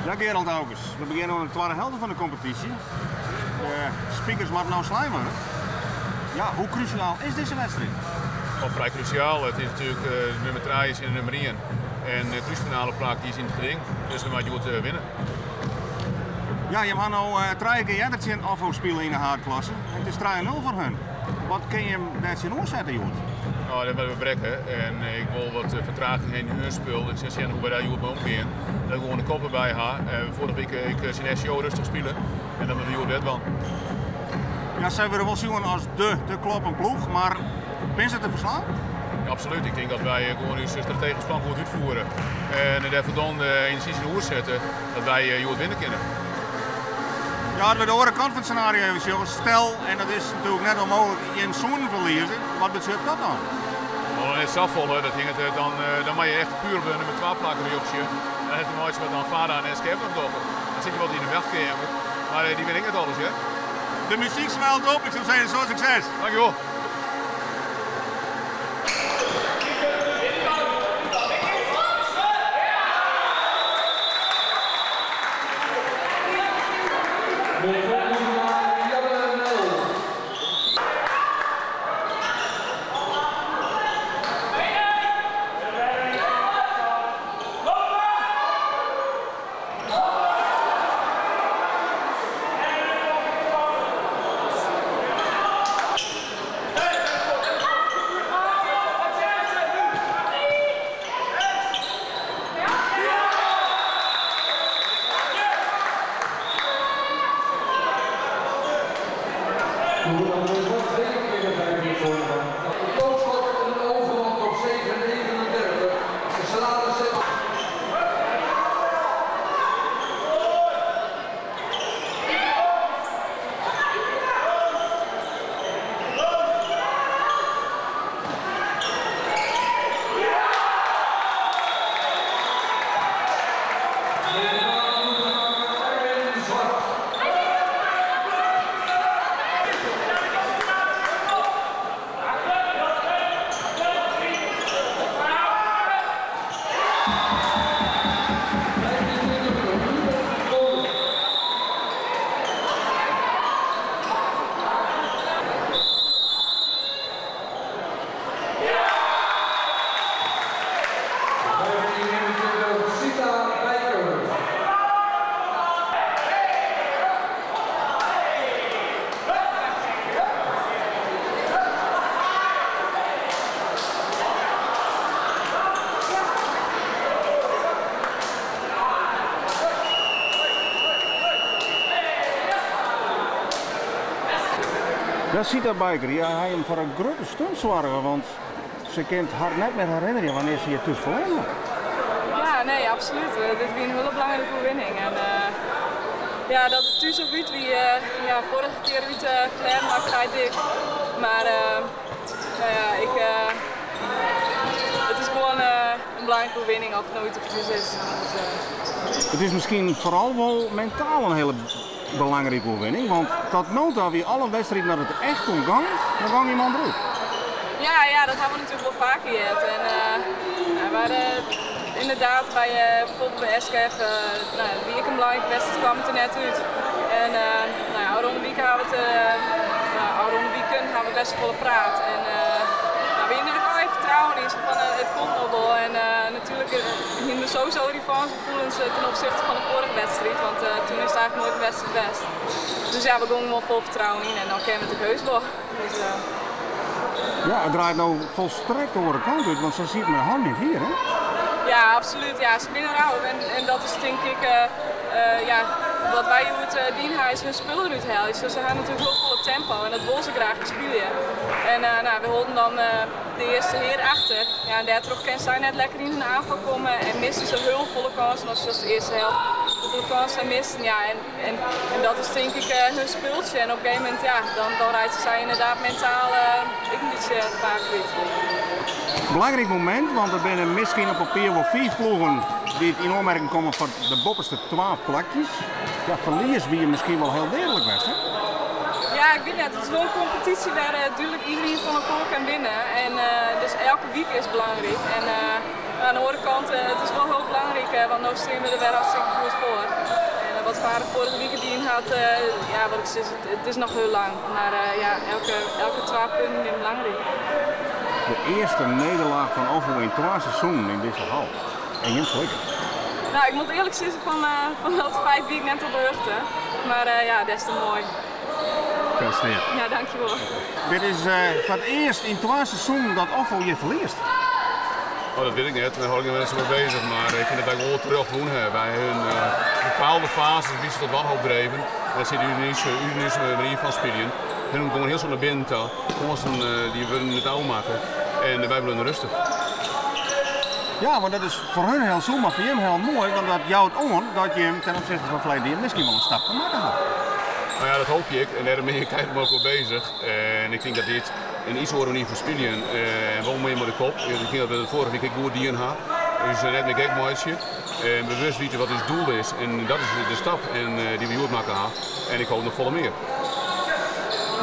Ja, Gerald Aukes, we begjinne oan de twadde helte fan de kompetysje. De spikers moatte no slein wurde. Ja, hoe krúsjaal is dizze wedstriid? Al frij krúsjaal. It is natuerlik de nûmer trije tsjin de nûmer ien. En de krúsfinale plak dy is yn it geding. Dus we moatte hjoed winne. Ja, jim ha no trije kear earder tsjin Offo spile yn de haadklasse. En it is 3-0 foar hun. Wat kin jim dêr tsjinoer sette hjoed? No, dat moatte we brekke. En ik wol wat fertraging heen hun spul. Ik sil sjen hoe we dêr hjoed mei omgean. Dat we gewoan de kop derby ha. Foarige wike ek tsjin SCO rêstich spile. En dat moatte we hjoed wer dwaan. Ja, sy wurde wol sjoen as de te kloppen ploech, mar binne se te ferslaan? Ja, absolút. Ik tink dat wy gewoan ús strategysk plan goed útfiere. En dêrfoar dan de enerzjy tsjinoer sette dat wy hjoed winne kinne. Ja, as we de oare kant fan it senario even sjogge, stel, en dat is natuerlik net ûnmooglik, jim soenen ferlieze, wat betsjut dat dan? No, net safolle. Dat hinget dan, dan moatte je echt puer op de nûmer twa plak rjochtsje. Dan hat te meitsjen wat dan Vara en SKF noch dogge. Dan sit je wat yn de wachtkeamer, mar dy winne ek net alles, hear. De muzyk swelt op, ik soe sizze soad sukses! Dankjewol! Ja, Sita Bijker, ja, hy him foar in grutte stunt soarge, want se kin har net mear herinnerje wannear se hjir thús ferlern hat. Ja, nee, absolút. Dit wie in hiele belangrike oerwinning. En ja, dat it thús of út wie, ja, foarige kear út ferlern mar frij dik. Mar no ja, ik, it is gewoan in belangrike oerwinning oft it no út of thús is. Dus, It is miskien foaral wol mentaal in hiele belangrike oerwinning, want tot no ta wie alle wedstriden dat it echt om gong, dan gong dy man derút. Ja, ja, dat ha we natuerlik wol faker heard. En we hadden inderdaad by bijvoorbeeld by SKF, no, wie ek in belangrike wedstriid, kwam it der net út. En no ja, ôfrûne wike ha we it, no, ôfrûne wiken ha we best folle praat. En no, we hiene der ek allegear fertrouwen yn, sa fan it komt noch wol. En natuerlik hiene we sowieso revanchegefoelens ten opzichte fan de foarige wedstriid, want toen is it eigentlik noait in wedstriid west. Dus ja, we gongen wol fol fertrouwen yn en dan kinne we it ek heus wol. Dus, Ja, it draait no folstrekt de oare kant út, want se siet mei hannen yn it hier, hè? Ja, absolút. Ja, se binne rau en dat is tink ik, ja, wat wy hjoed dien ha is hun spul derút helje. So, se ha natuerlik hiel folle tempo en dat wolle se graach ek spylje. En no, we holden dan de earste hear achter. Ja, en dêrtroch kin sy net lekker yn hun aanval komme en misse se hiel folle kânsen as de earste helte. Hoefolle kânsen sy misten, ja, en, en, en dat is tink ik hun spultsje. En op in gegeven momint, ja, dan, dan reitsje sy ynderdaad mentaal ek in bytsje it paad kwyt. Belangryk momint, want der binne miskien op papier wol fiif ploegen dy't yn oanmerking komme foar de boppeste twa plakjes. Ja, ferlies wie miskien wol hiel deadlik west, hè? Ja, ik wit net. It is wol in kompetysje wêr dúdlik iderien fan elkoar kin winne. En dus elke wike is belangryk. En aan de oare kant, it is wol hiel belangryk, want no stean we der wer hartstikke goed foar. Varen foarige wike dien hat, ja, wat ik sis, it is noch hiel lang. Mar ja, elke twa punten binne belangryk. De earste nederlaach fan OVO yn twa seizoenen yn dizze hal. En jim flikke. No, ik moat earlik sizze, fan dat feit wie ik net op de hichte. Mar ja, des te moai. Gefeliciteerd. Ja, dankjewol. Dit is foar it earst yn twa seizoenen dat OVO hjir ferliest. Oh, dat wit ik net, dêr hâld ik my net sa mei beuzich, mar ik fyn dat wy wol terjocht wûn hawwe. Wy hawwe bepaalde fases bytsje tot wanhoop dreven. En dat sit yn ús manier fan spyljen. Hun gongen hiel soad nei binnen ta, kânsen dy wurden net ôfmakke en wy bleaunen rêstich. Ja, want dat is foar hun hiel soer, mar foar jim hiel moai, want dat jout oan dat jim ten opzichte fan ferleden jier miskien wol in stapke makke hawwe. No ja, dat hoopje ik en dêrom bin ik keihard mei elkoar bezich. En ik tink dat dit in iets oare manier fan spyljen en wol mear mei de kop. Ik tink dat we dat foarige wike ek goed dien ha. Dus net mear gek meitsje en bewust witte wat ús doel is. En dat is de stap en dy't we hjoed makke ha. En ik hoop noch folle mear.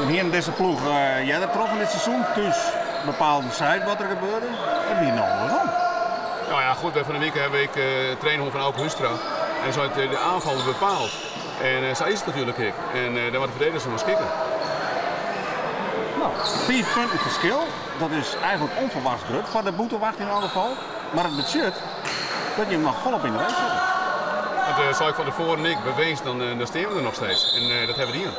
We hienen dizze ploech earder troffen dit seizoen. Thús bepaalden sy wat der gebeurde. It wie no oarsom. Nou ja, goed, fan 'e wike ha ik trainer hân fan Auke Hoekstra. En sei de aanval bepaalt. En sa is it natuerlik ek. En dêr moatte de ferdedigers om skikke. No, fiif punten ferskil. Dat is eigentlik ûnferwachts grut foar de bûtenwacht yn elk gefal. Mar it betsjut dat jim noch folop yn de race sitte. Dat sei ik fan tefoaren ek. By winst, dan stean we der noch steeds. En dat hawwe we dien.